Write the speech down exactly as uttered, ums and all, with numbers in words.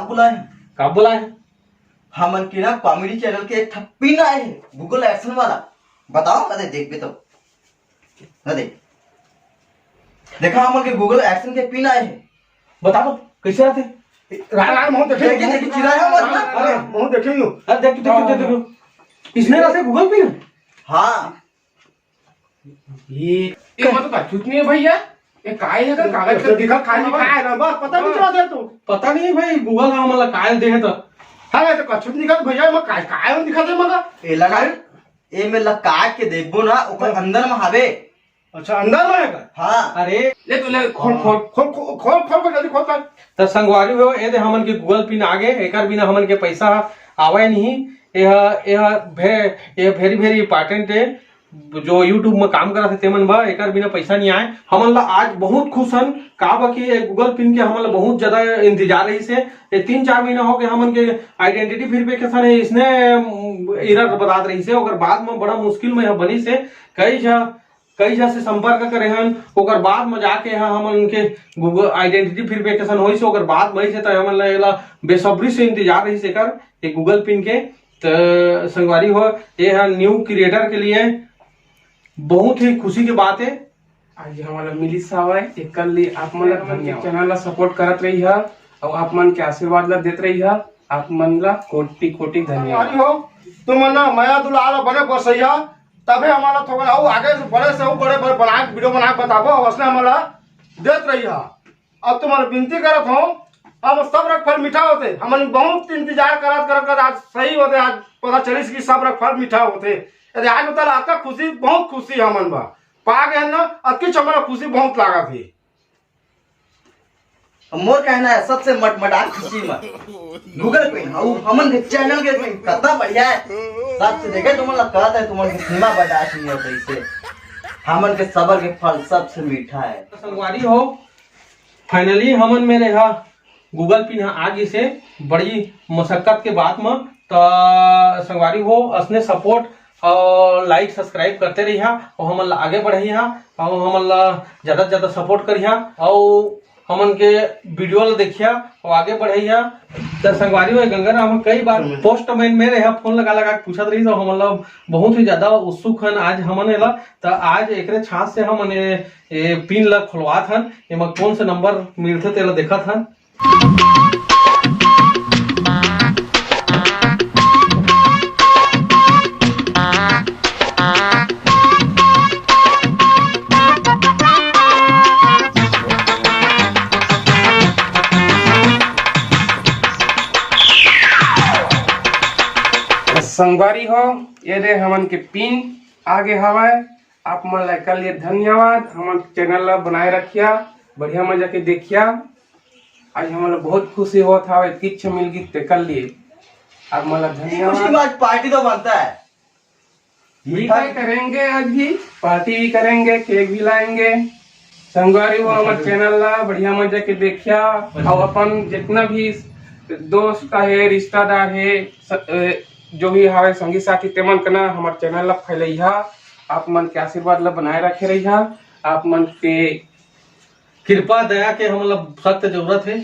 बुलाए हैं? का बुलाए हैं? हमन के ना कॉमेडी चैनल के एक ठा पिन आए हे Google AdSense वाला। बताओ ना, दे देखबे तो। ना दे। देखा, हमन के Google AdSense के पिन आए हे। बता तो, कैसे रहते? राय, राय, महूँ देखे। देखी, देखी, चिल्लाया मत। अरे, महूँ देखे ही हूँ। अरे, देख, देख, देख, देख, देख। इसने रहते Google पिन? हाँ। ये, ये मतलब कछुत नहीं है भैया, ये काय है का कागज का दिखा खाली काय है ना, बस पता नहीं चला दे तू। पता नहीं भाई, Google हा हमला काय दे है तो। हाँ, ये तो कछुत निकल भैया, मैं काय, काय दिखा दे मगर। ए लगा, ए में लगा के देखबो ना, ओकर हाँ। अंदर में हवे। अच्छा, अंदर में है का? हाँ। अरे, ले तो ले, खोल, हाँ। खोल, खोल, खोल, खोल, खोल, जल्दी खोल कर। त संगवारी हो, ए दे हमन के Google पिन आगे, एकर बिना हमन के पैसा आवय नहीं। यह, यह भे-, यह very, very important है। जो YouTube में काम करत हे, तेमन बर एकर बिना पैसा नहीं आए। हमन ला आज बहुत खुश हन, का बा कि ये Google पिन के हमन ला बहुत ज्यादा इंतजार रहिस हे। ये तीन चार महीना हो गए हमन के identity verification है, इसने, उम, error बतात रहिस हे। ओकर बाद में बड़ा मुश्किल में यह बनिस हे। कई झ-, कई झ से संपर्क करे हन, ओकर बाद में जाके यहाँ हमन के Google identity verification होइस हे, ओकर बाद में से त हमन ला एला बेसब्री से इंतजार रहिस हे एकर, ये Google पिन के। त संगवारी हो, ये ह new creator के लिए बहुत ही खुशी की बात है। आज हमन ला मिलिस हवय, एकर लिए आप मन ला हमन के धन्यवाद। Channel ला support करत रही ह, अउ आप मन के आशीर्वाद ला देत रही ह, आप मन ला कोटि कोटि धन्यवाद। संगवारी हो, तुमन ना मया दुलार बने बरसई ह, तभे हमन ला थोड़ा अउ आगे से बड़े से अउ बड़े बड़े बना के video बना के बताबो, अउ असने हमन ला देत रही ह। अब तुम्हारा विनती करत हूँ, अब सब्र के फल मीठा होथे। हमन बहुत इंतजार करत, करत, करत आज सही होथे, आज पता चलिस कि सब्र के फल मीठा होथे। यदि आज होता ला अतका खुशी, बहुत खुशी हमन बा। पा गए ना, अतकी हमन ला खुशी बहुत लागत हे। अब मोर कहना है, सबसे मटमटा खुशी में Google पिन, हाँ, वो हमन के channel के पिन, कितना बढ़िया है। सबसे देखे, तुमन ला कहत है, तुमन के सीमा बर्दाश्त नहीं होता इसे। हमन के सब्र के फल सबसे मीठा है। संगवारी हो, finally हमन मेर एहा Google पिन ह आ गिस हे, बड़ी मशक्कत के बाद म। त संगवारी हो, असने support अउ like subscribe करते रहिहा, अउ हमन ला आगे बढ़इहा, अउ हमन ला ज्यादा से ज्यादा support करिहा, अउ हमन के video ला देखिहा अउ आगे बढ़इहा। त संगवारी हो, गंगा राम कई बार हम्म। Postman मेर एहा phone लगा लगा के पूछत रहिस, अउ हमन ला बहुत ही ज्यादा उत्सुक हन आज हमन एला। त आज एकरे छाछ से हमन ए, ए पिन ला खोलवात हन, एमा कौन से number मिलथे तेला देखत हन। संगवारी हो, ये दे हमन के पिन आगे हवय। आप मन ला एकर लिए धन्यवाद। हमन channel ला बनाए रखिया, बढ़िया मजा के देखिया। आज हमन ला बहुत खुशी होत हवय, इतनी इच्छा मिल गई तेकर लिए। आप मन ला ये खुशी धन्यवाद। में आज party तो बनता है। ये मीठा क्या करेंगे, आज भी party भी करेंगे, cake भी लाएंगे। संगवारी हो, हमर channel ला बढ़िया मजा के देखिया, अउ अपन जितना भी दोस्त का है, रिश्तेदार है, स-, अ, जो भी हवे संगी साथी, तेमन के ना हमर channel ला फैलइहा, आप मन के आशीर्वाद ला बनाए रखे रहिहा। आप मन के कृपा दया के हमन ला सख्त जरूरत है।